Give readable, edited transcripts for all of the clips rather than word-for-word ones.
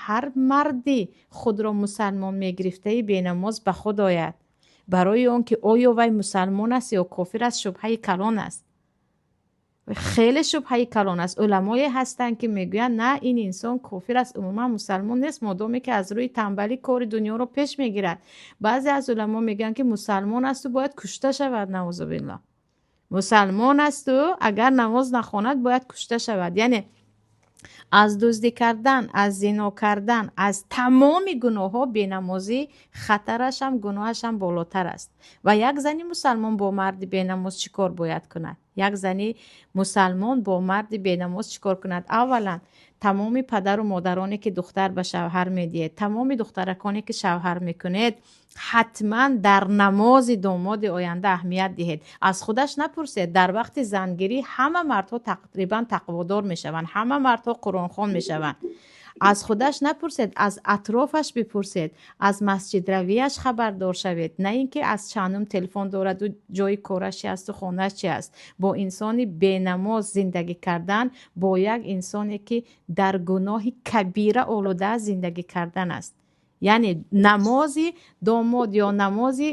Ҳар марди худро мусалмон мегирифтаи бенамоз ба худ ояд, барои он ки оё вай мусалмон аст ё кофир аст, шубҳаи калон аст, хеле шубҳаи калон аст. Уламое ҳастанд, ки мегӯянд, на, ин инсон кофир аст, умуман мусалмон нест, модоме ки аз рӯи танбалӣ кори дунёро пеш мегирад. Баъзе аз уламо мегӯянд, ки мусалмон асту бояд кушта шавад, наузубиллоҳ. Мусалмон асту агар намоз нахонад, бояд кушта шавад. Яъне аз дуздӣ кардан, аз зино кардан, аз тамоми гуноҳҳо бенамозӣ хатарашам, гуноҳашам болотар аст. Ва як зани мусалмон бо марди бенамоз чӣ кор бояд кунад? Як зани мусалмон бо марди бенамоз чӣ кор кунад? Аввалан, тамоми падару модароне, ки духтар ба шавҳар медиҳед, тамоми духтараконе, ки шавҳар мекунед, ҳатман дар намози домоди оянда аҳамият диҳед. Аз худаш напурсед. Дар вақти зангирӣ ҳама мардҳо тақрибан тақводор мешаванд, ҳама мардҳо қуръонхон мешаванд. Аз худаш напурсед, аз атрофаш бипурсед, аз масҷидравияш хабардор шавед, на ин ки аз чандум телефон дораду, ҷои кораш чи асту хонааш чи аст. Бо инсони бенамоз зиндагӣ кардан бо як инсоне, ки дар гуноҳи кабира олуда зиндагӣ кардан аст. Яъне намози домод ё намози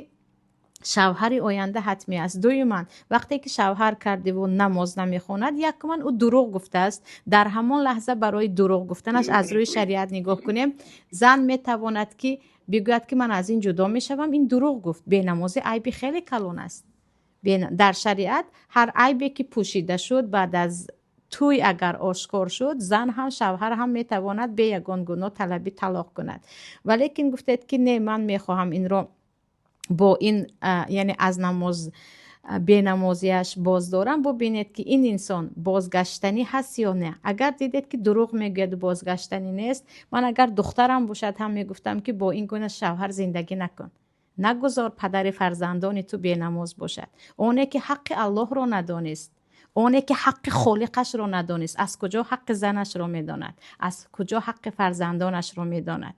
шавҳари оянда ҳатмӣ аст. Дуюман, вақте ки шавҳар кардиву намоз намехонад, якуман, ӯ дурӯғ гуфтааст. Дар ҳамон лаҳза барои дурӯғ гуфтанаш, аз рӯи шариат нигоҳ кунем, зан метавонад, ки бигӯяд, ки ман аз ин ҷудо мешавам, ин дурӯғ гуфт. Бенамозӣ айби хеле калон аст. Дар шариат ҳар айбе ки пӯшида шуд, баъд аз тӯй агар ошкор шуд, зан ҳам, шавҳар ҳам метавонад бе ягон гуноҳ талаби талоқ кунад. Валекин гуфтед, ки не, ман мехоҳам инро бо ин, яъне аз намоз, бенамозиаш боздорам. Бубинед, ки ин инсон бозгаштанӣ ҳаст ё не. Агар дидед, ки дурӯғ мегӯяду бозгаштанӣ нест, ман агар духтарам бошад ҳам мегуфтам, ки бо ин гуна шавҳар зиндагӣ накун. Нагузор падари фарзандони ту бенамоз бошад. Оне ки ҳаққи Аллоҳро надонист, оне ки ҳаққи холиқашро надонист, аз куҷо ҳаққи занашро медонад, аз куҷо ҳаққи фарзандонашро медонад?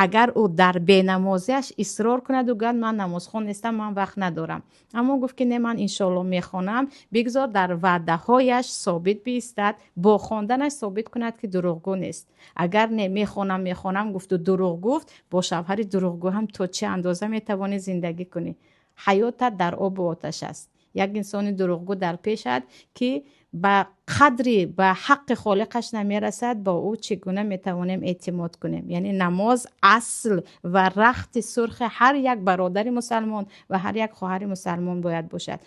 Агар ӯ дар бенамозиаш исрор кунаду гӯяд, ман намозхон нестам, ман вақт надорам, аммо гуфт, ки не, ман иншоалло мехонам, бигзор дар ваъдаҳояш собит биистад, бо хонданаш собит кунад, ки дурӯғгӯ нест. Агар не, мехонам, мехонам гуфту дурӯғ гуфт, бо шавҳари дурӯғгӯ ҳам то чӣ андоза метавонӣ зиндагӣ кунӣ? Ҳаётат дар обу оташ аст. Як инсони дурӯғгӯ дар пешат, ки ба қадри ба ҳаққи холиқаш намерасад, бо ӯ чӣ гуна метавонем эътимод кунем? Яъне намоз асл ва рахти сурхи ҳар як бародари мусалмон ва ҳар як хоҳари мусалмон бояд бошад.